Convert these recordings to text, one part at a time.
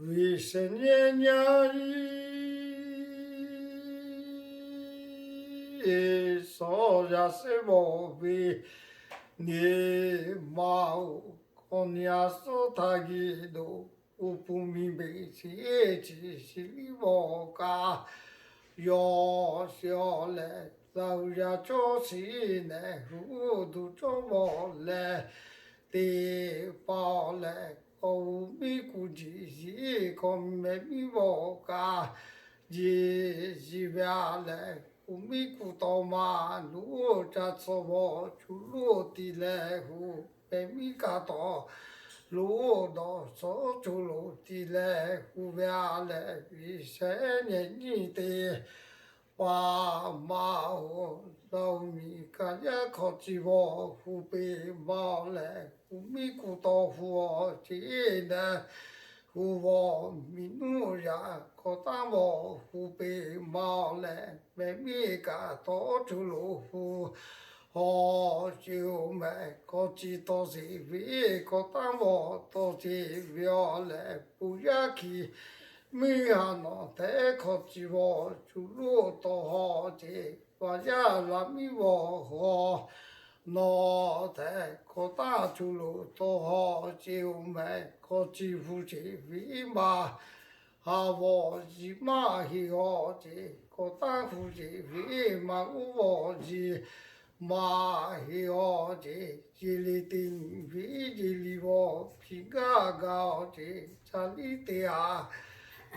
G'uiˬ sha nyi nyi suh yaꞈ shehˉ bawˬ ve nyi ma-oˬ, k'awꞈ nyi a suhˉ htaˇ geh doꞈ, uˉ puˍ miˬ beˬ chi chi shiˍ liˇ bawˬ kaꞈ, yawˇ shiˍ awˬ lehˬ, Laˇ hu yaˇ cawˇ shiˍ nehˬ hu duˬ cawˇ bawˬ leh, teˇ hpaˍ lehˬ, k'awꞈ uˉ miˉ kuˬ jiˬ yiˍ k'awꞈ mehˍ miˉ bawˬ kaꞈ, jiˬ yiˍ ve a lehˬ, uˉ miˉ kuˬ taw ma lonˉ ca tcuh bawˬ, co loˉ ti leh hu mehˍ miˉ kaꞈ taw, lonˉ dawˬ suhˉ co loˍ ti leh hu ve a lehˬ, G'uiˬ sha nyi nyi teˇ hpaˍ ma-oˬ, Laˇ hu miˬ kaꞈ yaˇ hk'aw ci bawˬ hu peꞈ ma lehˬ, uˉ miˉ kuˬ taw hu awˬ ceˬ nehˬ, hu vawˬ miˬ nuˇ yaꞈ k'awꞈ tanˇ vawˬ hu peꞈ ma lehˬ, mehˍ miˉ kaꞈ taw co loˍ hu awˬ ceˬ-oˬ mehˍ, k'awꞈ ci taw sheˍ ve k'awꞈ tanˇ vawˬ taw sheˍ ve awˬ lehˬ, puˍ yaˇ hkiˬ miˇ ha nawˬ tehˉ hk'aw ci vawˬ co loˉ taw haw ceˬ, vaꞈ yaˇ laꞈ miˉ vawˬ haw nawˬ tehˉ hk'awꞈ tanˇ co loˍ taw haw ceˬ-oˬ mehˍ, k'awꞈ ci hu sheˍ ve maˇ ha vawˬ yiˍ maˇ heˆ haw ceˬ, k'awꞈ tanˇ hu sheˍ ve maˇ g'uˇ vawˬ yiˍ maˇ heˆ haw ceˬ, yeˬ le teˇ nyi ve yeˬ le vawˬ hpiˇ gaˇ gaˇ awˬ ceˬ, ca liˇ teˇ ha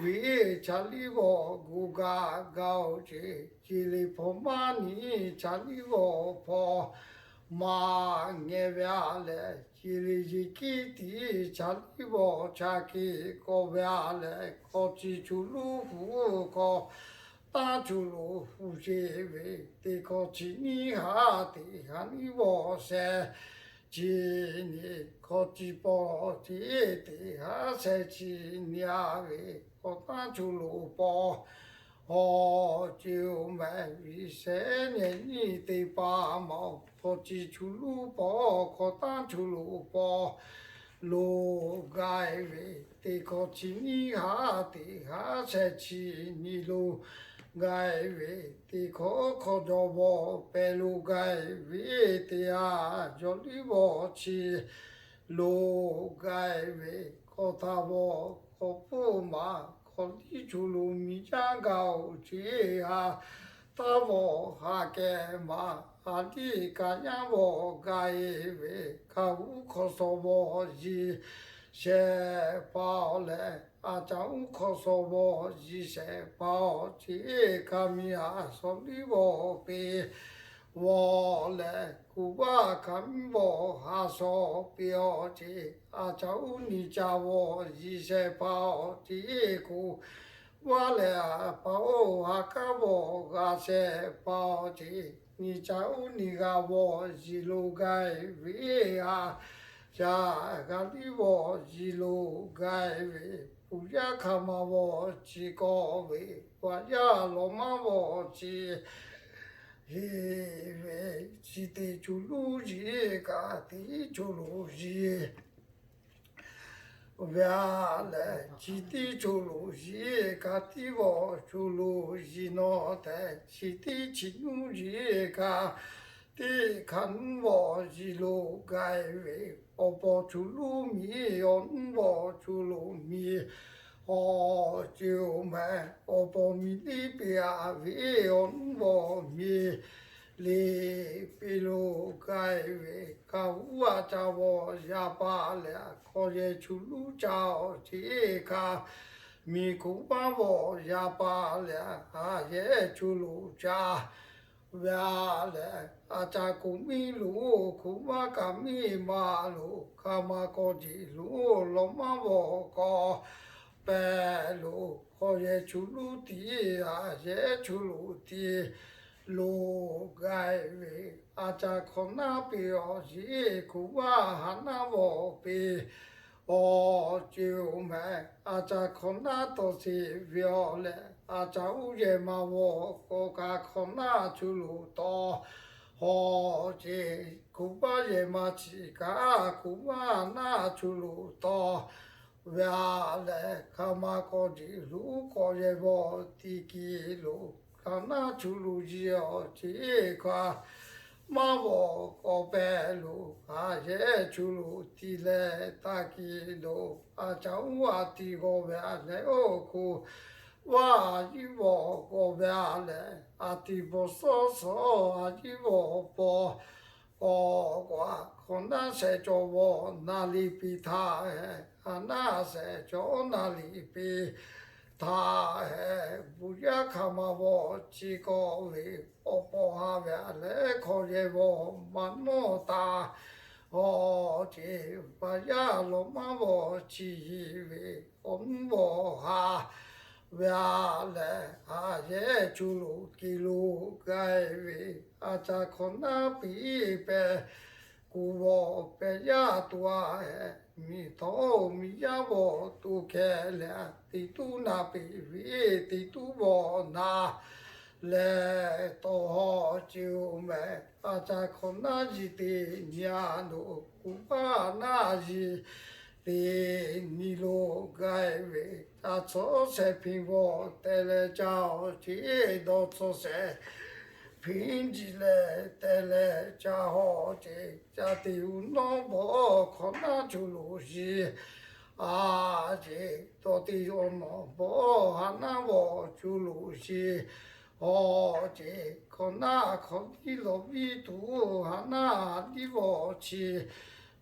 ve ca liˇ vawˬ gu gaˇ gaˇ awˬ ceˬ, yeˬ le hpaw maˇ nyi ca liˇ vawˬ hpaw maˇ ngeh ve a lehˬ, yeˬ le yeˬ kiˉ tiˉ ca liˇ vawˬ ca ke k'awꞈ ve a lehˬ, k'awꞈ ci co loˉ hu k'awꞈ tanˇ co loˍ hu sheˍ ve, teˇ hkawˇ chi nyiˇ ha teˇ ha nyiˇ vawˬ sheh chi nyi, hkawˇ chi pawˆ chi teˇ ha sheh chi nyi a ve, k'awꞈ tanˇ co loˍ pawˆ awˬ ceˬ-oˬ mehˍ, G'uiˬ sha nyi nyi teˇ hpaˍ ma-oˬ, hkawˇ chi co loˉ pawˆ k'awꞈ tanˇ co loˍ pawˆ loˍ gaˇ ve, teˇ hkawˇ chi nyiˇ ha teˇ ha sheh chi nyi loˍ gaˇ ve, teˇ hkawˇ hkawˇ jawˇ vawˬ pehˬ loˍ gaˇ ve, teˇ ha jawˇ liˇ vawˬ chi loˍ gaˇ ve, hkawˇ htaˇ vawˬ hk'awꞈ pfuhˇ maˍ hk'awꞈ liˇ co loˍ miˬ jaˇ gaˇ-oˬ ceˬ, ha taˇ vawˬ ha kehˬ maˍ ha liˇ kaꞈ yaˇ vawˬ gaˇ-e ve, hk'a uˉ hk'aw shaw vawˬ yiˍ shehˍ hpaˇ awˬ lehˬ, a ca uˉ hk'aw shaw vawˬ yiˍ shehˍ hpaˇ awˬ ceˬ, hk'a miˬ ha shaw liˇ vawˬ peˇ vawˬ lehˬ, kuˬ vaˇ hk'a miˉ vawˬ ha shaw peˇ awˬ ceˬ, a ca uˉ nyi ca vawˬ yiˍ shehˍ hpaˇ awˬ ceˬ, kuˬ vaˇ lehˬ, a pa oˇ ha k'aˉ vawˬ g'a shehˍ hpaˇ awˬ ceˬ, nyi ca uˉ nyi g'a vawˬ yiˍ loˍ gaˇ ve, a ca g'a liˇ vawˬ yiˍ loˍ gaˇ ve, puˍ yaˇ hk'a ma vawˬ chi k'awꞈ ve, vaꞈ yaˇ lawˬ maˇ vawˬ chi heˆ ve, chi teˇ co loˉ yiˍ kaꞈ teˇ co loˍ yiˍ ve a lehˬ, chi teˇ co loˍ yiˍ kaꞈ teˇ vawˬ co loˍ yiˍ nawˬ tehꞈ, chi teˇ chi nuˇ yiˍ kaꞈ teˇ hk'a nuˇ vawˬ yiˍ loˍ gaˇ ve, awˬ paw co loˉ miˬ awˬ nuˇ vawˬ co loˍ miˬ awˬ ceˬ-oˬ mehˍ, awˬ paw miˬ liˇ peˇ a ve awˬ nuˇ vawˬ miˬ le peˇ loˍ gaˇ ve, hk'a uˉ a ca vawˬ yaˇ pa lehˬ, hk'aw yehˬ co loˉ ca awˬ ceˬ, hk'a miˬ kuˬ vaˇ vawˬ yaˇ pa lehˬ, a yehˬ co loˍ ca ve a lehˬ, a ca kuˬ miˉ loˍ, kuˬ vaˇ kaꞈ miˉ ma loˍ, hk'a ma k'awꞈ jeˬ loˍ, lawˬ maˇ vawˬ k'awꞈ pehˬ loˍ, hk'aw yehˬ co loˉ tiˉ a yehˬ co loˍ tiˉ loˍ gaˇ ve, a ca hk'awꞈ naˉ peˇ awˬ ceˬ, kuˬ vaˇ ha naˉ vawˬ peˇ awˬ ceˬ-oˬ mehˍ, a ca hk'awꞈ naˉ taw sheˍ ve awˬ lehˬ, a ca uˉ yehˬ ma vawˬ k'awꞈ kaꞈ hk'awꞈ naˉ co loˍ taw hawˬ ceˬ. Kuˬ maˇ yehˬ ma chi kaꞈ, kuˬ maˇ naˇ chu loꞈ tawˆ ve a lehˬ, hk'a ma k'awꞈ jeˬ loˉ k'awꞈ yehˬ vawˆ ti kiˬ loˬ, hk'a naˇ chu loꞈ yiˇ awˬ ceˬ hk'a maˇ vawˆ k'awꞈ pehˍ loˬ, haˍ yehˬ chu loꞈ ti leh taˇ kiˬ loˬ. A caˇ uˉ a ti g'awˬ ve a lehˬ, oˇ hko vaˇ a yiˉ vawˆ g'awˬ ve a lehˬ, a ti bawˬ sawˉ sawˉ a yiˉ vawˆ paw k'awꞈ k'oꞈ a, hk'awꞈ naˉ shehˍ cawˬ vawˆ naˍ liˍ piˇ htaˇ hehꞈ, a naˉ shehˍ cawˬ naˍ liˍ piˇ htaˇ hehꞈ, bon yaˇ hk'a ma vawˆ chi k'awꞈ ve awˬ paw ha ve a lehˬ, hk'awꞈ yehˬ vawˆ maˇ nawˇ taˍ awˬ ceˬ, vaˇ yaˇ lawˬ maˇ vawˆ chi hiˍ ve awˬ mvuhˇ vawˆ ha ve a lehˬ, haˍ yehˬ chu loꞈ kiˬ loꞈ gaˇ ve, a caˇ hk'awꞈ naˉ piˇ pehˍ kuˬ vawˆ pehˍ yaˇ to a hehꞈ, miˬ htawˇ miˬ yaˇ vawˆ to hkeh leh, teˇ tuˉ naˍ piˇ ve teˇ tuˉ vawˆ naˍ leh tawˇ hawˇ ceˬ oˬ mehˍ. A caˇ hk'awꞈ naˉ yiˍ teˇ nyi a loˬ, kuˬ maˇ naˇ yiˍ teˇ nyi loˬ gaˇ ve, ca chaw shehˍ hpeꞈ vawˆ teh leh ca awˬ ceˬ, dawˇ chaw shehˍ hpeꞈ jiˬ leh teh leh ca hawˇ ceˬ, ca teˇ uˉ nawˉ bawˬ hk'awꞈ naˉ chu loꞈ yiˍ a ceˬ, dawˇ teˇ uˉ nawˉ bawˬ haˍ naˉ vawˆ chu loꞈ yiˍ awˬ ceˬ, hk'awꞈ naˉ hk'awꞈ liˇ lawˬ viˉ tuˬ haˍ naˉ liˇ vawˆ chi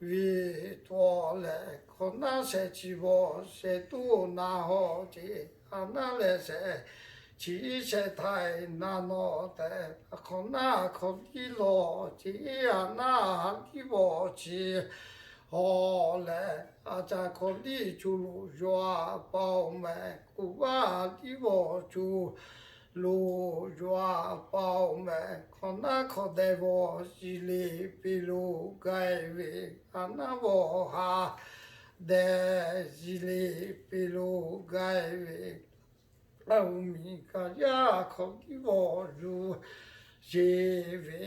ve tawˆ leh, hk'awꞈ naˉ shehˍ chi vawˆ shehˍ tuˉ naˍ hawˇ ceˬ, haˍ naˉ leh shehˍ chi shehˍ htaiˍ naˍ nawˬ tehꞈ, hk'awꞈ naˉ hk'awꞈ liˇ lawˬ ceˬ, haˍ naˉ haˍ liˇ vawˆ chi hawˇ leh, a caˇ hk'awꞈ liˇ chu loꞈ yaw a pa oˬ mehˍ, kuˬ vaˇ haˍ liˇ vawˆ chu loꞈ yaw a pa oˬ mehˍ, hk'awꞈ naˉ hk'awꞈ dehꞈ vawˆ yiˍ le piˇ loˬ gaˇ ve, haˍ naˉ vawˆ ha dehꞈ yiˍ le piˇ loˬ gaˇ ve, a uˉ miˬ kaꞈ yaˇ hk'awꞈ liˇ vawˆ yuˬ yeˬ ve,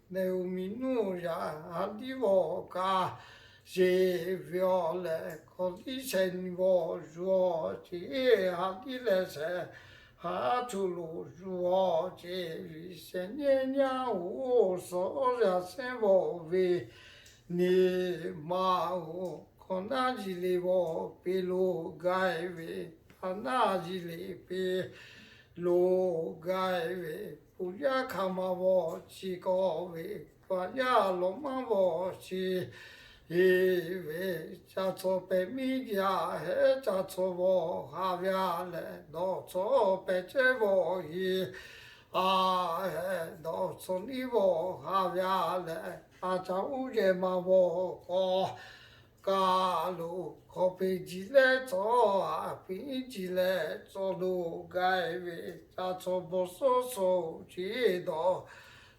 neˇ uˉ miˬ nuˇ yaꞈ haˍ liˇ vawˆ kaꞈ yeˬ ve awˬ lehˬ, hk'awꞈ liˇ shehˍ nyi vawˆ yuˬ awˬ ceˬ, haˍ liˇ leh shehˍ haˉ chu loꞈ yuˬ awˬ ceˬ, viꞈ shehˍ nyiˇ nyaˇ oˬ, suhˍ yaˇ shehˍ vawˆ ve nyi ma oˬ, hk'awꞈ naˉ yiˍ le vawˆ piˇ loˬ gaˇ ve, haˍ naˉ yiˍ le piˇ loˬ gaˇ ve, bon yaˇ hk'a ma vawˆ chi k'awꞈ ve, vaˇ yaˇ lawˬ maˇ vawˆ chi hiˍ ve, ca chaw pehˍ miˇ yaˇ hehˉ ca chaw vawˆ ha ve a lehˬ, dawˇ chaw pehˍ chehˇ vawˆ hiˍ a hehˉ, dawˇ chaw liˇ vawˆ ha ve a lehˬ, a caˇ uˉ yehˬ ma vawˆ k'awꞈ kaˬ loˬ, hk'awꞈ peꞈ jiˬ leh cawˬ, a peꞈ jiˬ leh cawˬ loˬ gaˇ ve, ca chaw bawˬ sawˉ sawˉ chi dawˇ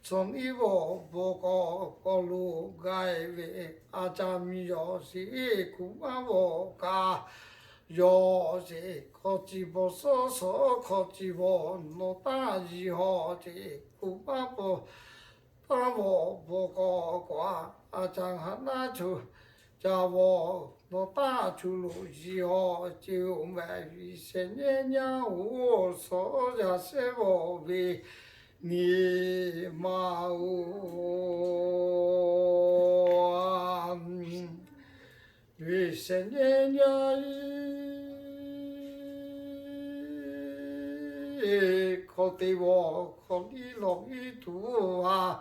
chaw liˇ vawˆ bawˬ k'awꞈ k'awꞈ loˬ gaˇ ve, a caˇ miˬ yawˬ sheˍ kuˬ maˇ vawˆ kaꞈ yawˬ sheˍ, hk'awꞈ ciˬ bawˬ sawˉ sawˉ hk'awꞈ ciˬ vawˬ nawˬ taˇ yiˍ hawˇ ceˬ, kuˬ maˇ bawˬ taˇ vawˬ bawˬ k'awꞈ k'oꞈ a, a caˇ haˍ naˉ chu ca vawˬ nawˬ taˇ chu loꞈ yiˍ hawˇ ceˬ oˬ mehˍ, viꞈ shehˍ nyiˇ nyaˇ oˬ, suhˍ yaˇ shehˍ vawˆ ve nyi ma oˬ. Viꞈ shehˍ nyiˇ nyaˇ hk'awꞈ teˇ vawˆ hk'awꞈ liˇ lawˬ viˉ tuˬ a,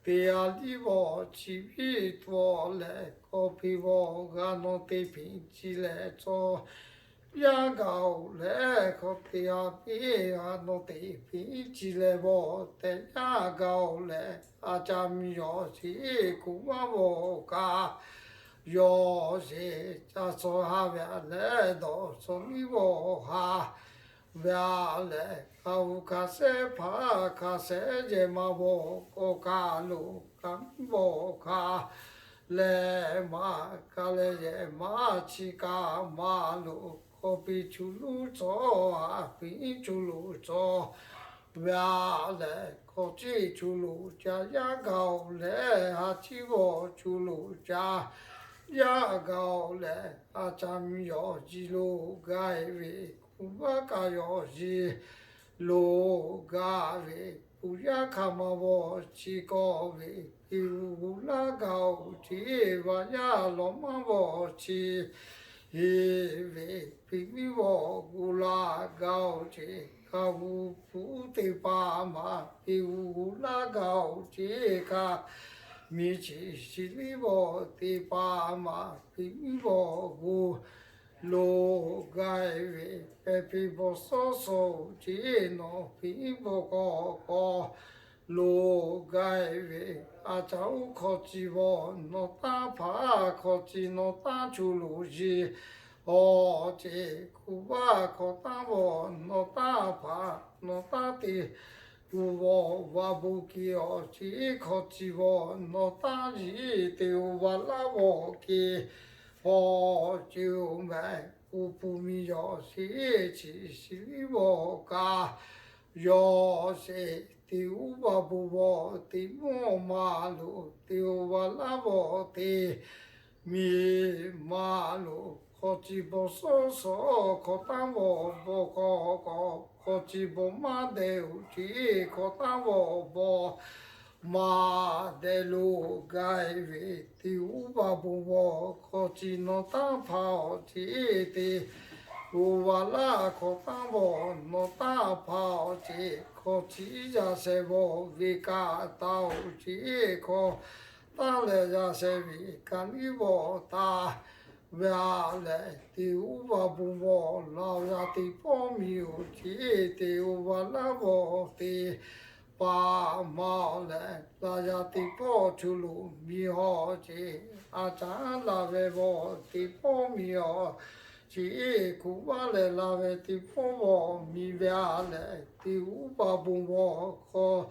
teˇ a liˇ vawˆ chi viˉ tuˬ leh, hk'awꞈ peꞈ vawˆ g'a nawˬ teˇ peꞈ ci leh cawˬ yaˇ gaˬ oˬ leh, hk'awꞈ peꞈ a peꞈ g'a nawˬ teˇ peꞈ ci leh vawˆ tehꞈ yaˇ gaˬ oˬ leh, a caˇ miˬ yawˬ sheˍ kuˬ maˇ vawˆ kaꞈ yawˬ sheˍ, ca chaw ha ve a lehˬ dawˇ chaw liˇ vawˆ ha ve a lehˬ, hk'a uˉ hk'a shehˍ hpaˇ hk'a shehˍ yehˬ ma vawˆ k'awꞈ kaˬ loˬ, kaꞈ miˇ vawˆ hk'a leh maˇ kaˬ leh yehˬ maˇ chi kaꞈ maˇ loˬ, hk'awꞈ peꞈ chu loˬ cawˬ, a peꞈ chu loˬ cawˬ Ve a lehˬ, hkawꞈ ciˇ chu loˍ ca yaˇ gaˬ-oˬ leh, ha ciˇ vawˬ chu loˍ ca yaˇ gaˬ-oˬ leh, a ca miˇ yawˬ ji lo gaˬ-e ve, kuˬ vaˇ kaꞈ yawˬ ji lo gaˬ ve, kuˬ yaˇ hk'aˬ ma vawˬ chi kawˆ ve, piˇ-oˬ laˇ gaˬ-oˬ ce, vaꞈ yaˇ lawˬ maˇ vawˬ chi heˆ ve, piˇ miˇ vawˬ gu laˇ gaˬ-oˬ ce, kaꞈ g'uˇ puˉ teˇ hpaˍ maˬ piˇ-oˬ laˇ gaˬ-oˬ ce, kaꞈ miˇ chi shiˍ liˇ vawˬ teˇ hpaˍ maˬ piˇ miˇ vawˬ gu lo gaˬ-e ve, pehˬ piˇ bawˬ sawˉ sawˍ-oˬ ce, nawˬ piˇ bawˬ kawˆ kawˆ lo gaˬ-e ve, a ca oˉ hkawꞈ ciˇ vawˬ nawˬ taˇ hpaˍ, hkawꞈ ciˇ nawˬ taˇ chu loˍ ji awˬ ce, kuˬ vaˇ hkawꞈ taˉ vawˬ nawˬ taˇ hpaˍ, nawˬ taˇ te g'uˇ vawˬ vaꞈ bon ke awˬ ce, hkawꞈ ciˇ vawˬ nawˬ taˇ yiˍ te-oˬ vaꞈ laˇ vawˬ ke awˬ ce-oˬ mehˍ, oˇ puˇ miˇ yawˬ sheˍ chi shiˍ liˇ vawˬ kaꞈ yawˬ sheˍ, te uˉ vaꞈ bon vawˬ te mvuhˇ maˇ loˍ te-oˬ vaꞈ laˇ vawˬ te miˬ maˇ loˍ, hkawꞈ ciˇ bawˬ sawˉ sawˍ hkawꞈ taˉ vawˬ bawˬ kawˆ kawˆ, hkawꞈ ciˇ bawˬ maˇ dehꞈ-oˬ ce, hkawꞈ taˉ vawˬ bawˬ maˇ dehꞈ lo gaˬ-e ve, te uˉ vaꞈ bon vawˬ hkawꞈ ciˇ nawˬ taˇ hpaˍ awˬ ce, te g'uˇ vaꞈ laˇ hkawꞈ taˉ vawˬ nawˬ taˇ hpaˍ awˬ ce, hkawꞈ ciˇ yaˇ shehˍ vawˬ ve kaꞈ taˍ-oˬ ce, hkawꞈ taˉ leh yaˇ shehˍ ve kaꞈ liˇ vawˬ taˍ ve a lehˬ, te uˉ vaꞈ bon vawˬ laˬ yaˇ teˇ pawˆ miˬ-oˬ ce, te g'uˇ vaꞈ laˇ vawˬ teˇ hpaˍ maˇ lehˬ, laˬ yaˇ teˇ pawˆ chu loˍ miˬ awˬ ce, a caˉ laˬ ve vawˬ teˇ pawˆ miˬ awˬ ce, kuˬ vaˇ lehˬ laˬ ve teˇ pawˆ vawˬ miˬ ve a lehˬ, te uˉ vaꞈ bon vawˬ hkawꞈ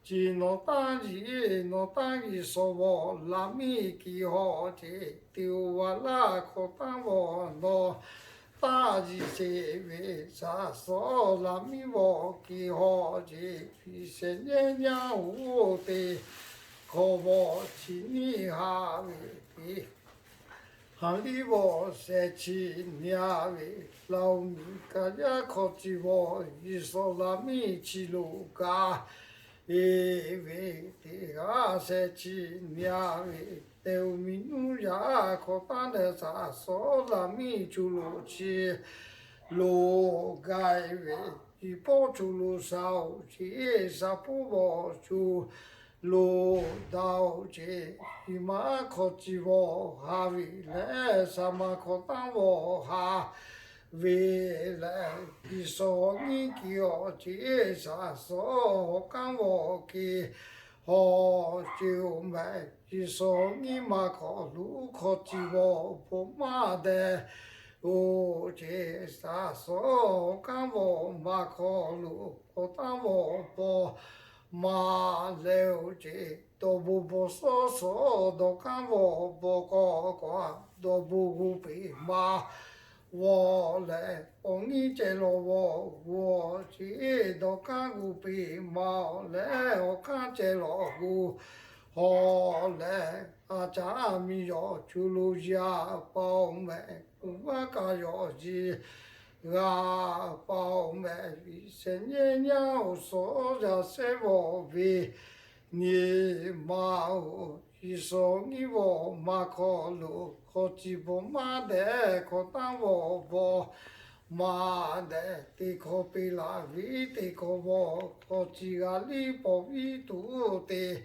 ciˇ nawˬ taˇ yiˍ, nawˬ taˇ G'uiˬ sha vawˬ laˬ miˇ ke awˬ ce, te g'uˇ vaꞈ laˇ hkawꞈ taˉ vawˬ nawˬ taˇ yiˍ sheˍ ve, shaˍ sawˉ laˬ miˇ vawˬ ke awˬ ce, piˇ shehˍ nehˉ nyaˇ-oˬ teˇ hkawꞈ vawˬ chi nyiˇ ha ve te ha liˇ vawˬ shehˍ chi nyi-a ve, Laˇ-oˬ miˬ kaꞈ yaˇ hkawꞈ ciˇ vawˬ G'uiˬ sha laˬ miˇ chi loˍ kaꞈ e ve, teˇ g'aˇ shehˍ chi nyi-a ve, te-oˬ miˬ nuˇ yaˇ hkawꞈ taˉ leh shaˍ sawˉ laˬ miˇ chu loˍ chi lo gaˬ-e ve, chi pawˆ chu loˍ shaˍ-oˬ ce, shaˍ pawˆ vawˬ chu loˍ daꞈ-oˬ ce, chi ma hkawꞈ ciˇ vawˬ ha ve leh shaˍ ma hkawꞈ taˉ vawˬ ha ve leh, G'uiˬ sha nyiˇ ke awˬ ce, shaˍ sawˉ hawˉ kanˉ vawˬ ke awˬ ce-oˬ mehˍ, G'uiˬ sha nyiˇ ma hk'aw lo hkawꞈ ciˇ vawˬ bon maˇ dehꞈ-oˬ ce, shaˍ sawˉ hawˉ kanˉ vawˬ ma hk'aw lo hkawꞈ taˉ vawˬ bon maˇ leh-oˬ ce, dawˬ bon bawˬ sawˉ sawˉ dawˬ kanˉ vawˬ bon k'awꞈ k'awꞈ, dawˬ bon g'uˇ peˬ ma vawˬ leh, awˬ nyiˇ ceh lawˬ vawˬ g'uˇ-oˬ ce, dawˬ kanˉ g'uˇ peˬ ma-oˬ leh, awˬ hk'aˇ ceh lawˬ g'uˇ hawˉ leh, a caˉ miˇ yawˬ chu loˍ yaˇ paˍ-oˬ mehˍ, kuˬ vaˇ kaꞈ yawˬ ji g'a paˍ-oˬ mehˍ, piˇ shehˍ nehˉ nyaˇ-oˬ sawˉ yaˇ shehˍ vawˬ ve nyi ma-oˬ, G'uiˬ sha nyiˇ vawˬ ma hk'aw lo hkawꞈ ciˇ bon maˇ dehꞈ hkawꞈ taˉ vawˬ bon maˇ dehꞈ, teˇ hkawꞈ peꞈ laˬ ve teˇ hkawꞈ vawˬ hkawꞈ ciˇ g'a liˇ pawˍ viˉ tuˬ, teˇ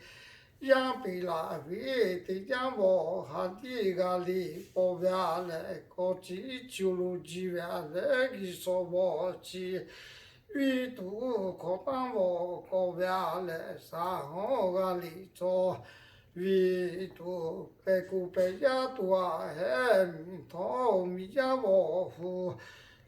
yanˇ peꞈ laˬ ve teˇ yanˇ vawˬ ha tiˉ g'a liˇ pawˍ ve a lehˬ, hkawꞈ ciˇ chu loˍ ji ve a lehˬ, G'uiˬ sha vawˬ chi viˉ tuˬ hkawꞈ taˉ vawˬ k'awꞈ ve a lehˬ, shaˍ hawˉ g'a liˇ cawˬ ve tuˬ, pehˬ kuˬ pehˬ yaˇ tuˬ a hehˉ miˬ htawˇ, miˬ yaˇ vawˬ hu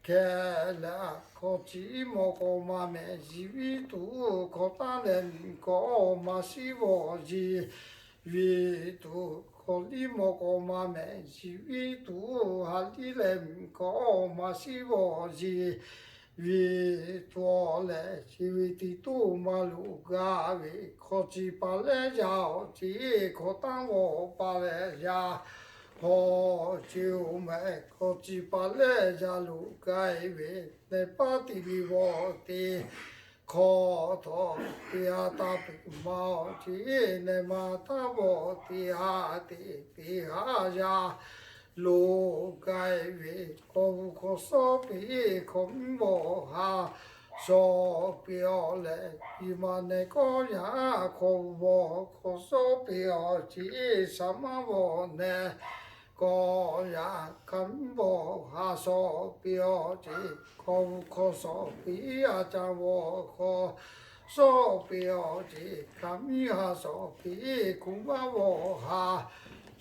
hkeh leh, hkawꞈ ciˇ mawˬ k'awꞈ maˇ mehˍ yiˍ viˉ tuˬ, hkawꞈ taˉ leh miˬ k'awꞈ maˇ shiˉ vawˬ yiˍ ve tuˬ, hkawꞈ liˇ mawˬ k'awꞈ maˇ mehˍ yiˍ viˉ tuˬ, ha liˇ leh miˬ k'awꞈ maˇ shiˉ vawˬ yiˍ ve cawˬ leh, chi ve tiꞈ tuˉ maˇ loꞈ gaˇ ve, hk'aw ciˬ paˍ lehˉ yaˇ awˬ ceˬ hkawꞈ tanˉ vawˬ paˍ leh yaˇ hawˬ ceˬ oˬ mehˍ. Hk'aw ciˬ paˍ lehˉ yaˇ loꞈ gaˇ ve, nehˬ paˉ tiꞈ liꞈ vawˬ te hk'aw htawˇ, teˇ ha taˇ peꞈ ma awˬ ceˬ, nehˬ ma taˇ vawˬ teˇ ha teꞈ teˇ ha yaˇ loꞈ gaˇ ve, hk'aw hu hk'aw shawˉ peꞈ hk'aw miˉ vawˬ ha shawˍ peꞈ awˬ leh, iˍ ma nehˬ kawˇ yaˇ hk'aw hu vawˬ hk'aw shawˉ peꞈ awˬ ceˬ, shaˍ maˇ vawˬ nehˬ kawˇ yaˇ hk'a miˉ vawˬ ha shawˍ peꞈ awˬ ceˬ, hk'aw hu hk'aw shawˍ peꞈ a ca vawˬ hk'aw shawˉ peꞈ awˬ ceˬ, hk'a miˉ ha shawˍ peꞈ kuˬ maˇ vawˬ ha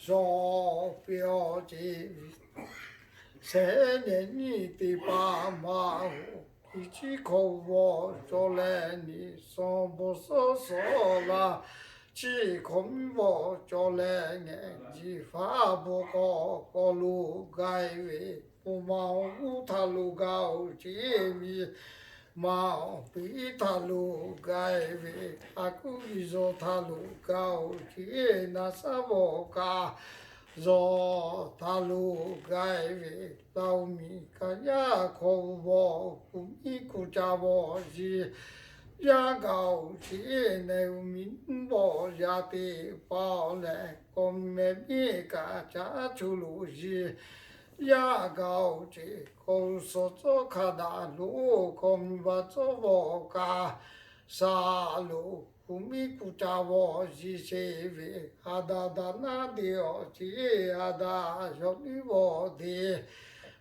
shawˍ peꞈ awˬ ceˬ, shehˉ nehˬ nyiˇ teˇ paˍ maˇ hoꞈ, kiˬ ciˉ hk'aw vawˬ cawˬ leh nyi, shawˍ bawˬ shawˉ shawˍ laˇ, chi hk'aw miˉ vawˬ cawˬ leh ngehˬ, jiˬ faˉ bawˬ k'awꞈ k'awꞈ loꞈ gaˇ ve, bon ma awˬ g'uˇ htaꞈ loꞈ gaˇ oˬ ceˬ, miˬ ma awˬ piˉ htaꞈ loꞈ gaˇ ve, a kuˉ yiˬ zawˬ htaꞈ loꞈ gaˇ oˬ ceˬ, naˍ shaˉ vawˬ kaꞈ zawˬ htaꞈ loꞈ gaˇ ve, Laˇ hu miˬ kaꞈ yaˇ hk'aw hu vawˬ, kuˬ miˉ kuˬ ca vawˬ yiˬ yaˇ gaˬ oˬ ceˬ, nehˬ hu miˬ nuˉ vawˬ yaˇ teˇ hpaˍ awˬ leh, kawˬ mehˍ miˇ kaꞈ ca chu loꞈ yiˬ yaˇ gaˬ oˬ ceˬ, kawˬ hu shawˍ cawˇ hk'a daꞈ loˬ, kawˬ miˬ baˬ cawˇ vawˬ kaꞈ shaˍ loˬ, kuˬ miˉ kuˬ ca vawˬ yiˬ sheˍ ve, a da daꞈ naˉ de awˬ ceˬ, a da yawˇ miˉ vawˬ de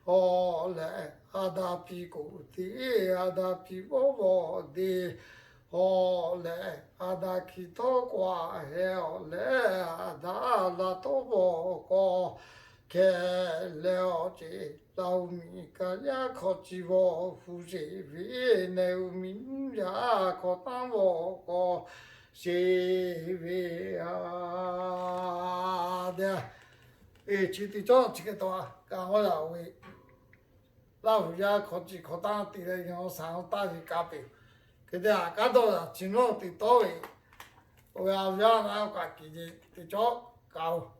awˬ leh, a da piˇ k'oˍ te, a da piˇ vawˇ vawˬ de awˬ leh, a da hkiˬ htawˇ k'awꞈ heh awˬ leh, a da laˇ htawˇ vawˬ k'awꞈ hkeh leh awˬ ceˬ, Laˇ hu miˬ kaꞈ yaˇ hk'aw ciˬ vawˬ hu sheˍ ve, nehˬ hu miˬ nuˉ yaˇ hk'aw tanˉ vawˬ k'awꞈ sheˍ ve a de. Chi teˇ cawˇ chi hk'e taw kaꞈ g'awˇ yaꞈ ve, Laˇ hu yaˇ hk'aw ciˬ hk'aw tanˉ te leh nyi shaˍ taˇ ve kaꞈ peuˬ. Hk'e te a kaˉ dawˇ yaꞈ chi nawˇ teˇ tawˇ ve, oˇ ve a yaˇ na kaꞈ kiˬ ve teˇ cawˇ kaꞈ oˬ.